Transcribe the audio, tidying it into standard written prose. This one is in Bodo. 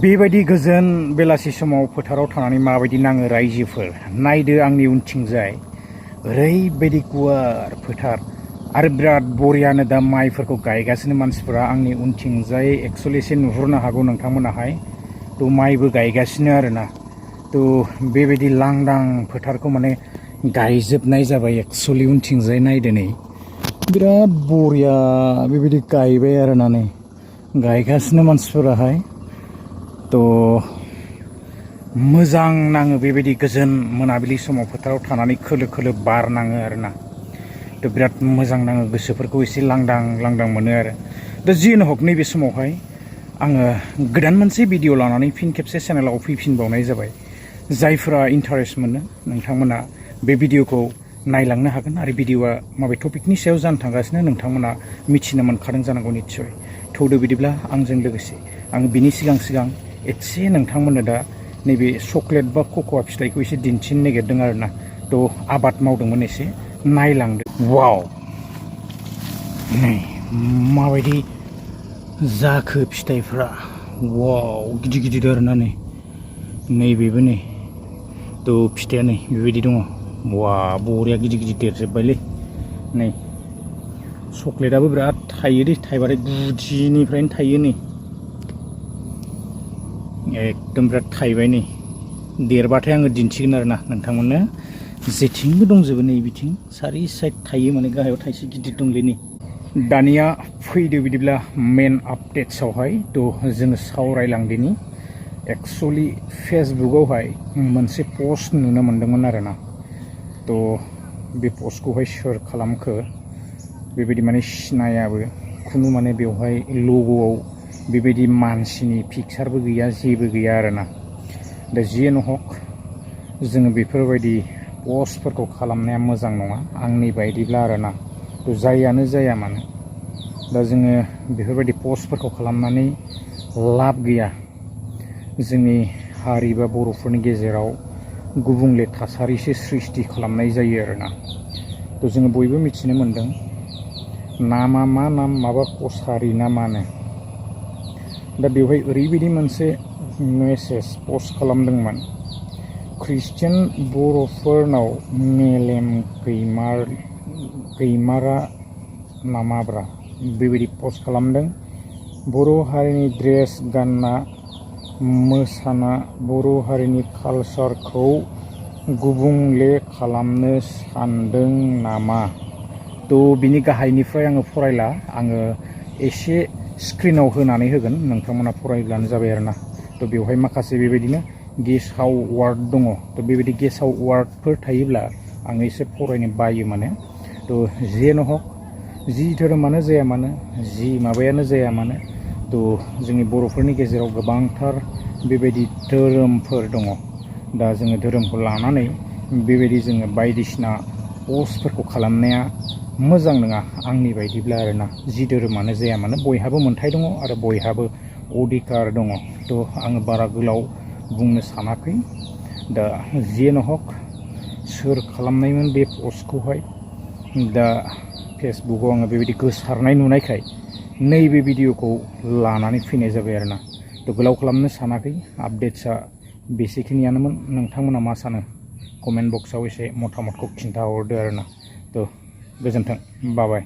बेबायदि गोजोन बेलासि समाव फोथाराव थानानै माबायदि नाङो रायजोफोर नायदो आंनि उनथिंजाय ओरैबायदि गुवार फोथार आरो बिराद बरियानो दा माइफोरखौ गायगासिनो मानसिफोरा आंनि उनथिंजाय एक्चुअलि एसे नुहुरनो हागौ नोंथांमोनाहाय तो माइबो गायगासिनो आरोना तो बेबायदि लांदां फोथारखौ माने गायजोबनाय जाबाय एक्चुअलि उनथिंजाय नायदो नै बिराद बरिया बेबायदि गायबाय आरोना नै गायगासिनो मानसिफोराहाय तो मोजां नाङो बेबायदि गोजोन मोनाबिलि समाव फोथाराव थानानै खोलो खोलो बार नाङो आरोना तो बिराद मोजां नाङो गोसोफोरखौ एसे लांदां लांदां मोनो आरो दा जियानो हक नैबे समावहाय आङो गोदान मोनसे भिडिअ लानानै फिन खेबसे चेनेलाव फैफिनबावनाय जाबाय जायफोरा इन्टारेस्ट मोनो नोंथांमोना बे भिडिअखौ नायलांनो हागोन आरो भिडिअआ माबे टपिकनि सायाव जानो थांगासिनो नोंथांमोना मिथिनो मोनखादों जानांगौ निस्सय थौदो बिदिब्ला आंजों लोगोसे आं बिनि सिगां एसे नोंथांमोननो दा नैबे चकलेट बा कक'आ फिथाइखौ एसे दिन्थिनो नागिरदों आरोना तो आबाद मावदोंमोन एसे नायलांदो वाव नै माबायदि जाखो फिथाइफ्रा वाव गिदिर गिदिर आरोना नै नैबेबो नै तो फिथाइया नै बेबायदि दङ वा बरिया गिदिर गिदिर देरजोब्बायलै नै चकलेटआबो बिराद थायो दे थाइबाथाय गुदिनिफ्रायनो थायो नै एकदम बिराद थाइबाय नै देरबाथाय आङो दिन्थिगोन आरोना नोंथांमोननो जेथिंबो दंजोबो नै बिथिं सारि साइड थायो माने गाहायाव थाइसे गिदिर दंलै नै दानिया फैदो बिदिब्ला मेन आपडेट्सआवहाय तो जोङो सावरायलांदिनि एक्चुअलि फेसबुकआवहाय मोनसे पस्ट नुनो मोन्दोंमोन आरोना तो बे पस्टखौहाय सोर खालामखो बेबायदि माने सिनायाबो खुनु माने बेवहाय लग'आव बेबायदि मानसिनि पिकचारबो गैया जेबो गैया आरोना दा जियानो हक जोङो बेफोरबायदि पस्टफोरखौ खालामनाया मोजां नङा आंनि बायदिब्ला आरोना तो जायानो जाया मानो दा जोङो बेफोरबायदि पस्टफोरखौ खालामनानै लाब गैया जोंनि हारि बा बर'फोरनि गेजेराव गुबुंले थासारिसो सृष्टि खालामनाय जायो आरोना तो जोङो बयबो मिथिनो मोन्दों नामा मा नाम माबा कसारि ना मानो दा बेवहाय ओरैबायदि मोनसे मेसेज पस्ट खालामदोंमोन ख्रिस्टियान बर'फोरनाव मेलेम गैमारा नामाब्रा बेबायदि पस्ट खालामदों बर' हारिनि ड्रेस गानना मोसाना बर' हारिनि कालचारखौ गुबुंले खालामनो सानदों नामा तो बिनि गाहायनिफ्राय आङो फरायला आङो एसे स्क्रिनाव होनानै होगोन नोंथांमोना फरायब्लानो जाबाय आरोना तो बेवहाय माखासे बेबायदिनो गेसाव वार्ड दङ तो बेबायदि गेसाव वार्डफोर थायोब्ला आं एसे फरायनो बायो माने तो जियानो हक जि धोरोमानो जाया मानो जि माबायानो जाया मानो तो जोंनि बर'फोरनि गेजेराव गोबांथार बेबायदि धोरोमफोर दङ दा जोङो धोरोमखौ लानानै बेबायदि जोङो बायदिसिना पस्टफोरखौ खालामनाया मोजां नङा आंनि बायदिब्ला आरोना जि धोरोमानो जाया मानो बयहाबो मोन्थाय दङ आरो बयहाबो अधिकार दङ तो आङो बारा गोलाव बुंनो सानाखै दा जियानो हक सोर खालामनायमोन बे पस्टखौहाय दा फेसबुकआव आङो बेबायदि गोसारनाय नुनायखाय नैबे भिडिअखौ लानानै फैनाय जाबाय आरोना तो गोलाव खालामनो सानाखै आपडेट्सआ बेसेखिनियानोमोन नोंथांमोना मा सानो कमेन्ट बक्सआव एसे मतामतखौ खिन्थाहरदो आरोना तो गोजोन्थों बाय